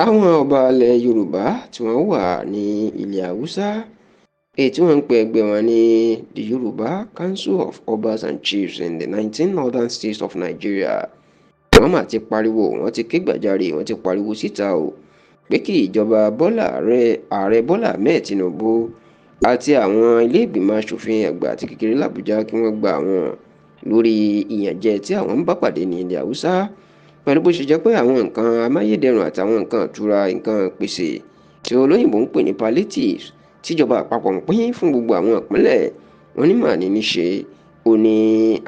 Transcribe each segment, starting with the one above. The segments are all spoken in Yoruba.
Àwọn ọba ilẹ̀ Yorùbá tí wọ́n wà ní ilẹ̀ Haúsá, èyí tí wọ́n ń pe ẹgbẹ́ wọn ní The Yorùbá Council of Obas and Chiefs in the 19 Northern States of Nigeria, wọ́n mà ti pariwo, wọ́n ti ké gbàjarè, wọ́n ti pariwo síta o pé kí ìjọba Bọ́lá Ààrẹ Bọ́lá Ahmed Tinubu àti àwọn ilé ìgbìmọ̀ asòfin àgbà àti kékeré l'Àbújá kí wọ́n gba àwọn lórí ìyànjẹ tí àwọn ń bá pàdé ní ilẹ̀ Haúsá, pẹ̀lú bó ṣe jẹ́ pé àwọn nǹkan amáyédẹrùn àtàwọn nǹkan ìtura, nǹkan pèsè tí olóyìnbó ń pè ní palliatives tíjọba àpapọ̀ ń pín fún gbogbo àwọn ìpínlẹ̀ wọn ní mà ní níṣe ó ní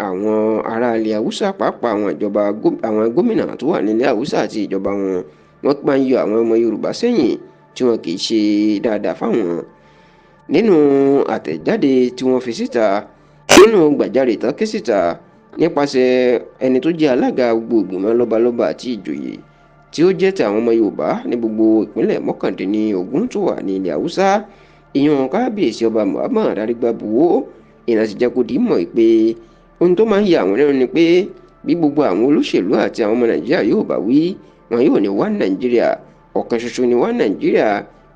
àwọn ará ilẹ̀ Haúsá, pàápàá àwọn ìjọba, àwọn gómìnà tó wà nílẹ̀ Haúsá àti ìjọba wọn, wọ́n máa ń yọ àwọn ọmọ Yorùbá sẹ́yìn tí wọn kì í ṣe dáadáa fáwọn. Nínú àtẹ̀jáde tí wọ́n fi síta, nínú gbàjarè tán ké síta nípasẹ̀ ẹni tó jẹ́ alága gbogbo ìgbìmọ̀ lọ́balọ́ba àti ìjòyè tí ó jẹ́ ti àwọn ọmọ Yorùbá ní gbogbo ìpínlẹ̀ 19 tó wà ní ilẹ̀ Haúsá, ìyẹn Kábíyèsí Ọba Muhammad Arígbábuwó, ìyẹn ti jẹ́ kó di mọ̀ pé ohun tó máa ń ya àwọn lẹ́nu ni pé bí gbogbo àwọn olóṣèlú àti àwọn ọmọ Nàìjíríà yóò bá wí, wọn yóò ní wá Nàìjíríà, ọ̀kan ṣoṣo ni wá Nàìjíríà.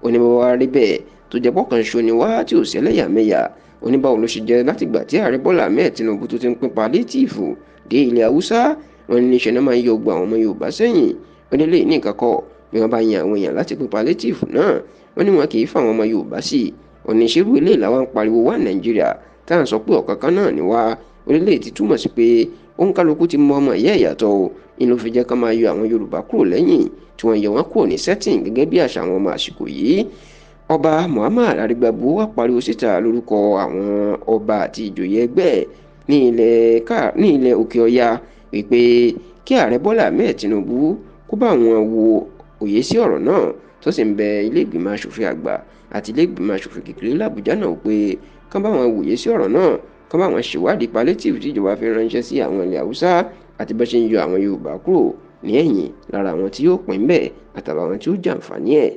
Oníbàwá rí bẹ́ẹ̀ tó jẹ́ pọ̀kan ṣoṣo ni wá tí ò sẹ́lẹ̀yàmẹ̀yà, oníbàwò ló ṣe jẹ́ látìgbà tí Ààrẹ Bọ́lá Ahmed Tinubu tó ti ń pín palétíìfù dé ilẹ̀ Haúsá, wọn ní níṣẹ́ náà máa ń yọ gbogbo àwọn ọmọ Yorùbá sẹ́yìn. Onílé ní nǹkan kọ́ bí wọ́n bá yan àwọn èèyàn láti pín palétíìfù náà, wọ́n ní wọn kì í fà àwọn ọmọ Yorùbá sí i. Oníṣirú ilé làwọn ń pariwo wá Nàìjíríà tá à ń sọ pé ọ̀kan kan náà ni wá. Orílẹ̀ ti túmọ̀ sí pé òǹkálukú ti mọ ọmọ ìyá ìyàtọ̀ o, ní ló fi jẹ́ ká máa yọ àwọn Yorùbá kúrò lẹ́yìn tí wọ́n yọ wọ́n kúrò ní setting gẹ́gẹ́ bí àṣà àwọn ọmọ àsìkò yìí. Ọba Muhammad Arígbábuwó wá pariwo síta lórúkọ àwọn ọba àti ìjòyè ẹgbẹ́ ní ilẹ̀ Òkè Ọya wípé kí Ààrẹ Bọ́lá Ahmed Tinubu kó bá wọn wo òye sí ọ̀rọ̀ náà, tó sì ń bẹ ilé ìgbìmọ̀ asòfin àgbà àti ilé ìgbìmọ̀ asòfin kékeré l'Àbújá náà pé kán bá wọn wòye sí ọ̀rọ̀ náà, kán bá wọn ṣèwádìí palliative tíjọba fi ránṣẹ́ sí àwọn ilẹ̀ Haúsá àti bá ṣe ń yọ àwọn Yorùbá kúrò ní ẹ̀yìn lára àwọn tí yóò pín bẹ́ẹ̀ àtàwọn tí ó jàǹfààní ẹ̀.